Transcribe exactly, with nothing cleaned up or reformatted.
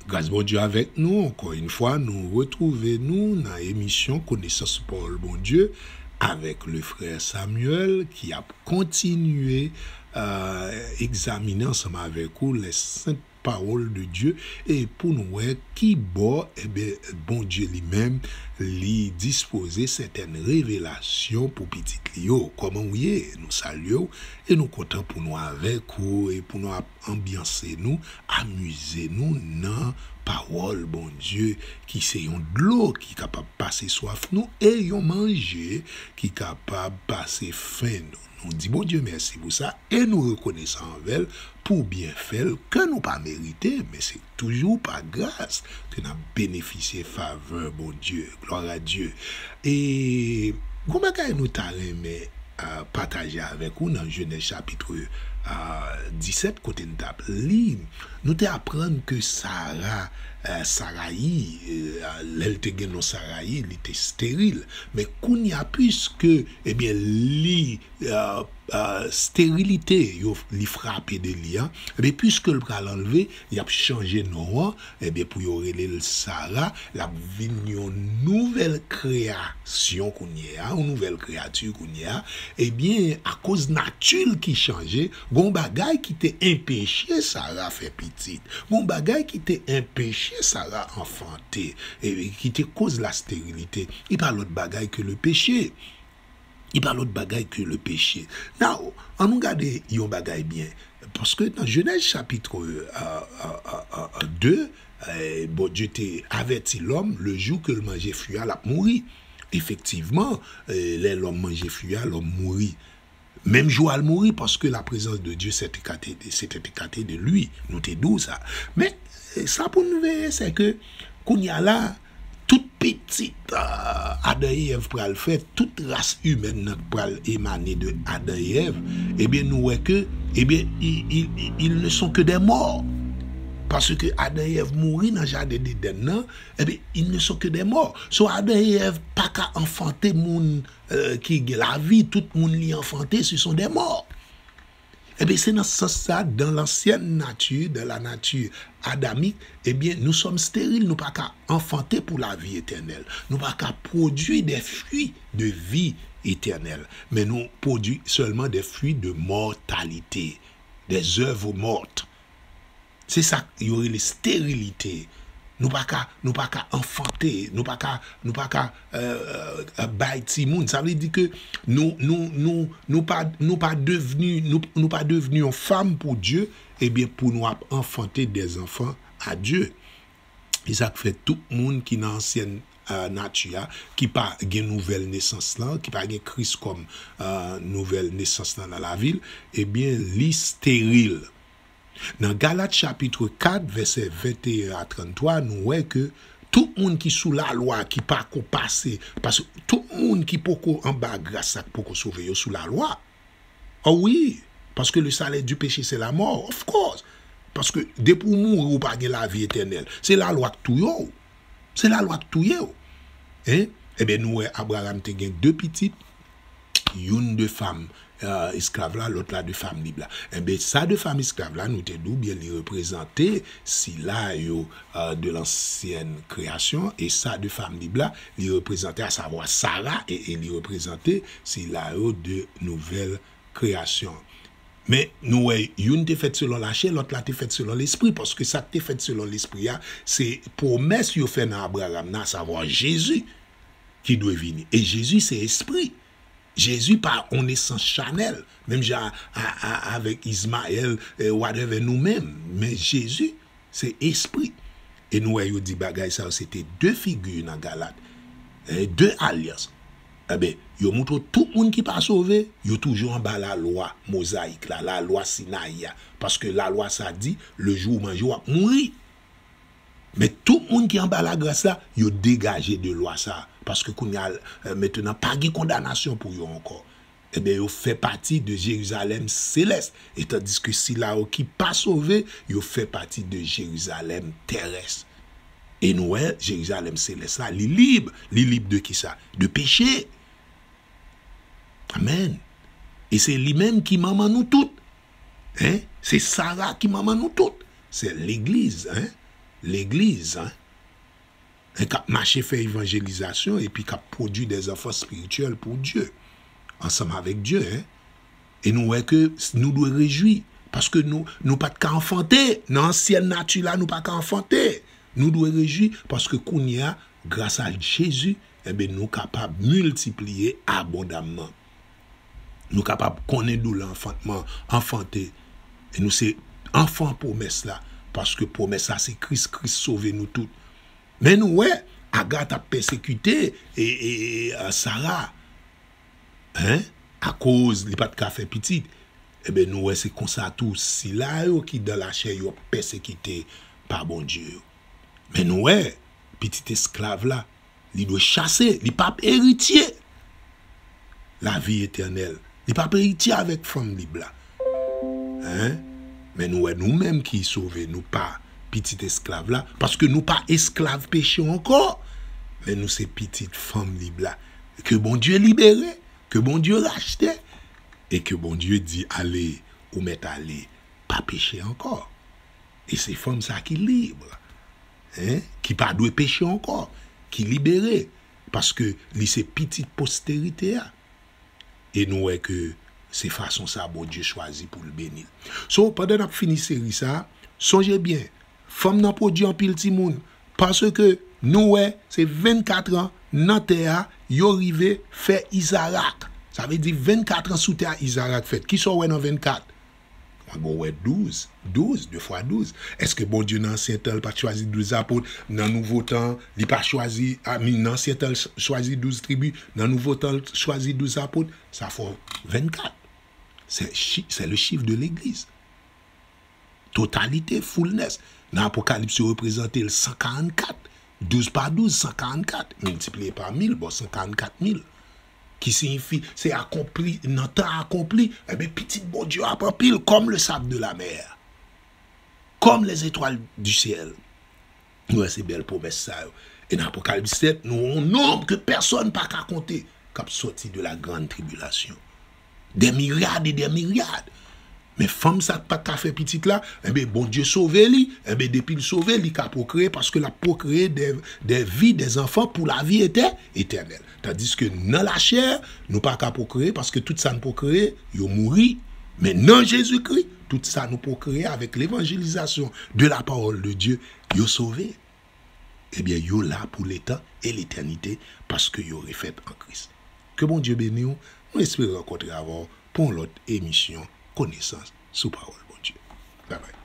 Gras Bondye avèk nou, ankò yon fwa, nou retwouve nou nan emisyon Konesans Pawòl Bondye avèk le frè Samuel ki ap kontinye, euh, egzamine ansanm avèk ou les saintes paroles de Dieu e pou nou wè ki bò, ebyen, Bondye li menm, li dispoze sètèn revelasyon pou pitit li yo. Kòman w ye? Nou salye w e nou kontan pou nou avèk ou e pou nou ap anbyanse nou, amize nou nan pawòl Bondye ki se yon dlo ki kapab pase swaf nou e yon manje ki kapab pase fen nou. Nou di Bondye mèsi pou sa e nou rekonesan anvè l pou byenfè l ke nou pa merite, men se toujou pa gras ke n ap benefisye favè Bondye. Glwa a Dye. E gon bagay nou ta renmen, euh, pataje avèk ou nan Jenèz chapit, euh, disèt, kote n t ap li, nou te aprann ke Sara, euh, Sarayi, euh, lè l te gen non Sarayi, li te steril. Men kounye a, piske, ebyen, li, euh, euh, sterilite yo, li frape de li an, ebyen, piske l pral anlve, y ap chanje non an, ebyen, pou yo rele l Sara, l ap vin yon nouvèl kreyasyon kounye a, yon nouvèl kreyati kounye a, ebyen, akoz nati l ki chanje, gon bagay ki te enpeche Sara fè pitit, gon bagay ki te enpeche Sara anfante, e ki te koz la sterilite, e pa lòt bagay ke le peche. Li pa lòt bagay ke le peche. Now, an nou gade yon bagay byen. Paske nan Jenèz chapit, euh, euh, euh, euh, de, euh, Bondye te avèti lòm, le jou ke l manje fwi a, l ap mouri. Efektivman, euh, lè lòm manje fwi a, lòm mouri. Menm jou a l mouri, paske la présence de Dieu s'est écartée, s'est écartée de lui. Nou te di w sa. Men, euh, sa pou nou veye, se ke kounye a la, tout pitit, euh, Adan e Èv pral fè, tout ras imèn nan pral emane de Adan e Èv, ebyen, nou wè ke, ebyen, i- i- i- ils ne sont que des morts. Paske Adan e Èv mouri nan jaden Edenn nan, ebyen, ils ne sont que des morts. So, Adan e Èv pa ka anfante moun, euh, ki gen lavi, tout moun li anfante, ce sont des morts. Ebyen, se nan sans sa, dans l'ancienne nature, dans la nature adamique, ebyen, nous sommes stériles, nou pa ka anfante pou lavi etènèl. Nou pa ka pwodui des fruits de vie éternelle, men nou pwodui sèlman des fruits de mortalité, des œuvres mortes. Se sa yo rele sterilite. Nou pa ka, nou pa ka anfante, nou pa ka, nou pa ka, euh, euh, bay timoun. Sa vle di ke nou, nou, nou, nou pa, nou pa devni, nou, nou pa devni yon fanm pou Dye, ebyen, pou nou ap anfante des enfants à Dieu. E sa k fè tout moun ki nan ansyèn, euh, nati a, ki pa gen nouvèl nesans lan, ki pa gen Kris kòm, euh, nouvèl nesans lan nan lavi l, ebyen, li steril. Nan Galat chapit kat, vèsè venteyen a tranntwa, nou wè ke tout moun ki sou lalwa, ki pa ko pase, paske tout moun ki poko anba gras la, ki poko sove, yo sou lalwa. Oh wi, paske le salaire du péché, c'est la mort, of course. Paske depi w mouri, ou pa gen lavi etènèl. Se lalwa k touye w. Se lalwa k touye w. Hein? Ebyen, nou wè Abraram te gen de pitit, youn de fanm, euh, esklav la, lòt la de fanm lib la. Ebyen, sa de fanm esklav la, nou te di w byen, li reprezante sila yo, euh, de l'ancienne création, e sa de fanm lib la, li reprezante, asavwa Sara, e, e li reprezante sila yo de nouvèl kreyasyon. Men, nou wè, youn te fèt selon lachè, lòt la te fèt selon lespri, paske sa k te fèt selon lespri a, se pwomès yo fè nan Abraram nan, asavwa Jezi, ki dwe vini. E Jezi se espri. Jezi pa on nesans chanèl, menm jan a, a, a, avèk Izmayèl, eh, whatever, nou menm. Men Jezi, se espri. E nou wè yo di bagay sa yo se te de figi nan Galat, eh, de alyans. Ebyen, yo moutre w tout moun ki pa sove, yo toujou anba lalwa mozayik la, lalwa Sinayi a. Paske lalwa sa di, le jou w manje, w ap mouri. Men tout moun ki anba lagras la, yo degaje de lwa sa. Paske kounye a, eh, mentenan, pa gen kondanasyon pou yo ankò. Ebyen, yo fè pati de Jerizalèm selès. E tandiske sila yo ki pa sove, yo fè pati de Jerizalèm terès. E nou wè, Jerizalèm selès la, li lib. Li lib de kisa? De peche. Amèn. E se li menm ki manman nou tout. Hein? Se Sara ki manman nou tout. Se legliz, hein? legliz, en, en, k ap mache fè evanjelizasyon epi k ap pwodui dè zanfan espirityèl pou Dye, ansanm avèk Dye, en. E nou wè ke s-, nou dwe rejwi, paske nou, nou pa t ka anfante. Nan ansyen nati la, nou pa ka anfante. Nou dwe rejwi, paske kounye a, gras a Jezi, enben, nou kapab miltipliye abondamman. Nou kapab konnen doulè anfantman, anfante. E nou se anfan pwomès la, paske pwomès la se Kris, Kris sove nou tout. Men nou wè, Aga t ap pèsekite e, e, e, a, Sara, en, akoz li pa t ka fè pitit. Enben, nou wè se konsa tou, sila yo ki dan lachè yo ap pèsekite pa Bondye yo. Men nou wè, pitit esklav la, li dwe chase, li p ap eritye lavi etènèl. Li p ap eritye avèk fanm lib la. En? Men nou wè, nou menm ki sove, nou pa pitit esklav la, paske nou pa esklav peche ankò, men nou se pitit fanm lib la. Ke Bondye libere, ke Bondye rachte, e ke Bondye di, "Ale, ou mèt ale, pa peche ankò." E se fanm sa ki lib, en, ki pa dwe peche ankò, ki libere, paske li se pitit posterite a. E nou wè ke se fason sa Bondye chwazi pou l beni l. So, pandan n ap fini seri sa, sonje byen, fanm nan pwodui anpil timoun, paske nou wè se vennkat an nan tè a, yo rive fè Izarak. Sa vle di vennkat an sou tè a Izarak fèt. Kisa w wè nan vennkat? Mwen bon wè douz, douz, de fwa douz. Èske Bondye nan ansyen tan l pa t chwazi douz apot? Nan nouvo tan, li pa chwazi, a, mi, nan ansyen tan l ch-, chwazi douz tribi, nan nouvo tan l chwazi douz apot? Sa fè w vennkat. C'est chi-, c'est le chiffre de l'église. Totalite, fullness. Nan Apokalips, yo reprezante l san karannkat. Douz pa douz, san karannkat. Miltipliye pa mil, bon, san karannkat mil. Ki siyifi, se akonpli, nan tan akonpli, enben, pitit Bondye ap anpil, comme le sable de la mer, comme les étoiles du ciel. Nou wè se bèl pwomès sa yo. E nan Apokalips sèt, nou wè yon nonb ke pèsonn pa ka konte, k ap sòti de la grande tribulation. Des myriades et des myriades. Men fanm sa k pa t ka fè pitit la, enben, Bondye sove li, enben, depi l sove, li ka pwokreye, paske l ap pwokreye des, des vies, des enfants pour la vie étè-, éternelle. Tandiske nan lachè, nou pa ka pwokreye, paske tout sa n pwokreye, yo mouri. Men nan Jezikri, tout sa nou pwokreye avèk levanjelizasyon de la parole de Dieu, yo sove. Ebyen, yo la pou letan e letènite, paske yo refèt an Kris. Ke Bondye beni w. Nou espere rankontre avè w pou yon lòt emisyon Konesans sou Pawòl Bondye. Babay.